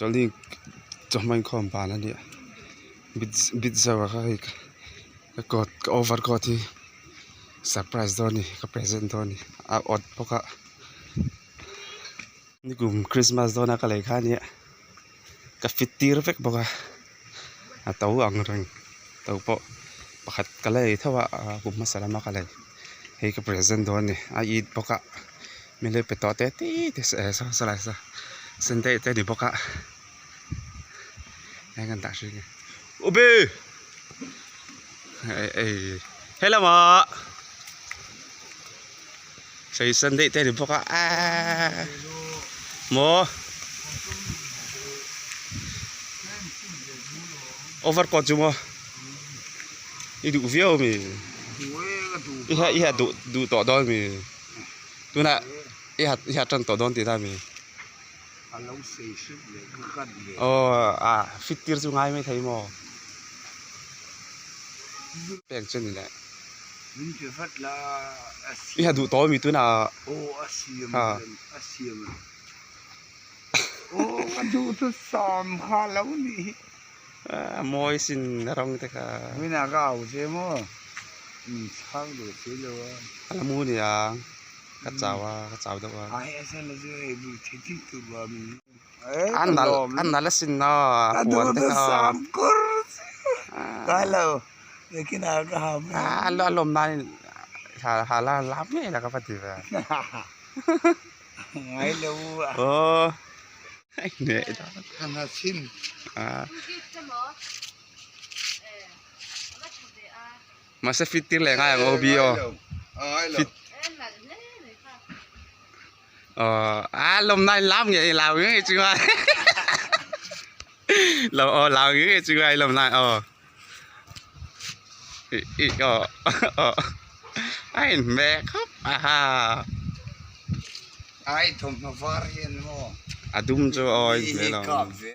Chawlhni chawhma inkhawm ban a nia bit bit zauh a kha hei ka coat ka over coat hi surprise dawn a ni ka present dawn a ni a awt bawk a nikum christmas dawna ka lei kha a nia ka fit tir vek bawk a a to ang reng to pawh pakhat ka la ei tho a kum hmasa lama ka lei hei ka present dawn a ni a it bawk a min lo pe tawh te ti te saw saw lai saw sunday te a ni bawk a heng an dah hring a u be helamah sawi sunday te a ni bawk a aaa maw over coat chu maw i duh viau ami i ha i ha duh duh tawh dawn ami tunah i ha i ha tan tawh dawn tihna ami. Aw a fit tir chu ngai mai thei maw pek chu ni le i ha duh tawh ami tunah ha a mawi sin a rawng te kha a la mu nia. Ka chau a ka chau deuh a a nalh a nalh asin aw a puan te kha a lawm nan ha la lam ngei la ka va ti ve aw Mahse fit tir leh ngai ang aw bi aw fit aw a lawm nai lam nge i lau nge chu ngai lo aw lau nge chu ngai lawm nai aw i i aw aw a in hme khawp a ha ai thawmhnaw var hian maw a dum chu aw in hme lo.